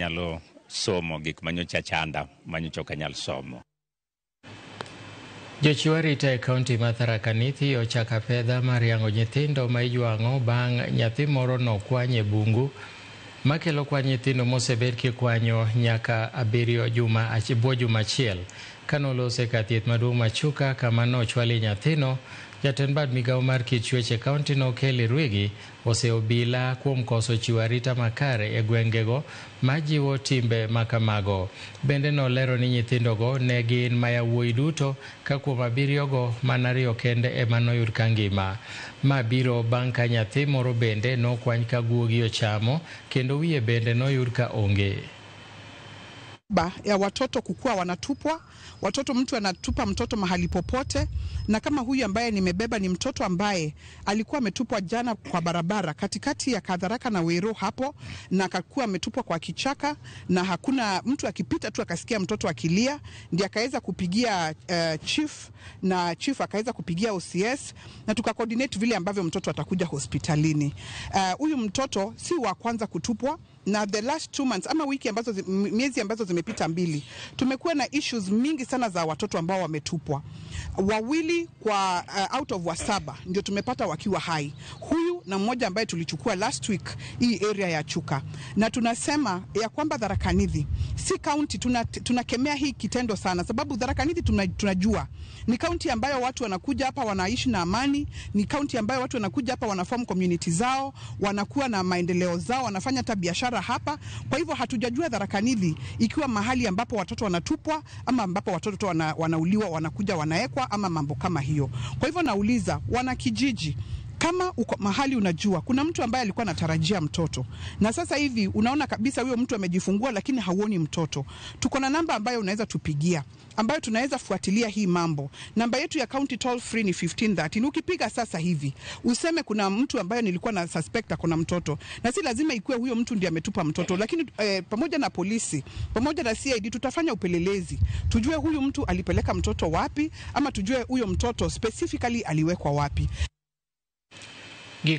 Nyalo somo gik manyocha chanda manyocha ok anyal somo. Jochiw arita e kaunti ma Tharaka Nithi ochako apedha mar yango nyithindo ma ijwang'o bang' nyathi moro nokwany e bungu makelo kwan nyithindo mosebed kikwanyo nyaka abiriyo juma bwo juma achiel. Kanolose kar thieth maduong' ma Chuka kama nochwalie nyathino, jatend bad migawo mar kit chwech e kaunti no Kelly Rwigi oseobila kuom koso chiwo arita makare e gwengego majiwo timbe makamago. Bende nolero ni nyithindogo ne gin mayawuoyi duto ka kuom abiriyogo mana ariyo kende ema noyud ka ngima. Ma biro bang' ka nyathi moro bende nokwany ka guogi ochamo kendo wiye bende noyud ka onge. Ya watoto kukua wanatupwa, watoto, mtu anatupa mtoto mahali popote, na kama huyu ambaye nimebeba ni mtoto ambaye alikuwa ametupwa jana kwa barabara katikati ya Kadharaka na Wero hapo, na akakuwa ametupwa kwa kichaka, na hakuna mtu, akipita tu akasikia mtoto akilia, ndiye akaweza kupigia chief na chief akaweza kupigia OCS na tukacoordinate vile ambavyo mtoto atakuja hospitalini. Huyu mtoto si wa kwanza kutupwa, na the last 2 months ama wiki ambazo miezi ambazo zimepita mbili, tumekuwa na issues mingi sana za watoto ambao wametupwa. Wawili kwa out of wasaba ndio tumepata wakiwa hai, huyu na mmoja ambaye tulichukua last week hii area ya Chuka, na tunasema ya kwamba Tharaka Nithi si county, tunakemea hii kitendo sana, sababu Tharaka Nithi tunajua ni county ambayo watu wanakuja hapa wanaishi na amani, ni county ambayo watu wanakuja hapa wanaform community zao, wanakuwa na maendeleo zao, wanafanya hata biashara hapa. Kwa hivyo hatujajua Tharaka Nithi ikiwa mahali ambapo watoto wanatupwa ama ambapo watoto wanauliwa, wanakuja wanaekwa ama mambo kama hiyo. Kwa hivyo nauliza wanakijiji, kama uko mahali unajua kuna mtu ambaye alikuwa anatarajia mtoto na sasa hivi unaona kabisa huyo mtu amejifungua, lakini hauoni mtoto, tuko na namba ambayo unaweza tupigia, ambayo tunaweza fuatilia hii mambo. Namba yetu ya county toll free ni 1513. Ukipiga sasa hivi useme kuna mtu ambaye nilikuwa na suspect ako na mtoto, na si lazima ikuwe huyo mtu ndiye ametupa mtoto, lakini pamoja na polisi, pamoja na CID tutafanya upelelezi tujue huyu mtu alipeleka mtoto wapi, ama tujue huyo mtoto specifically aliwekwa wapi.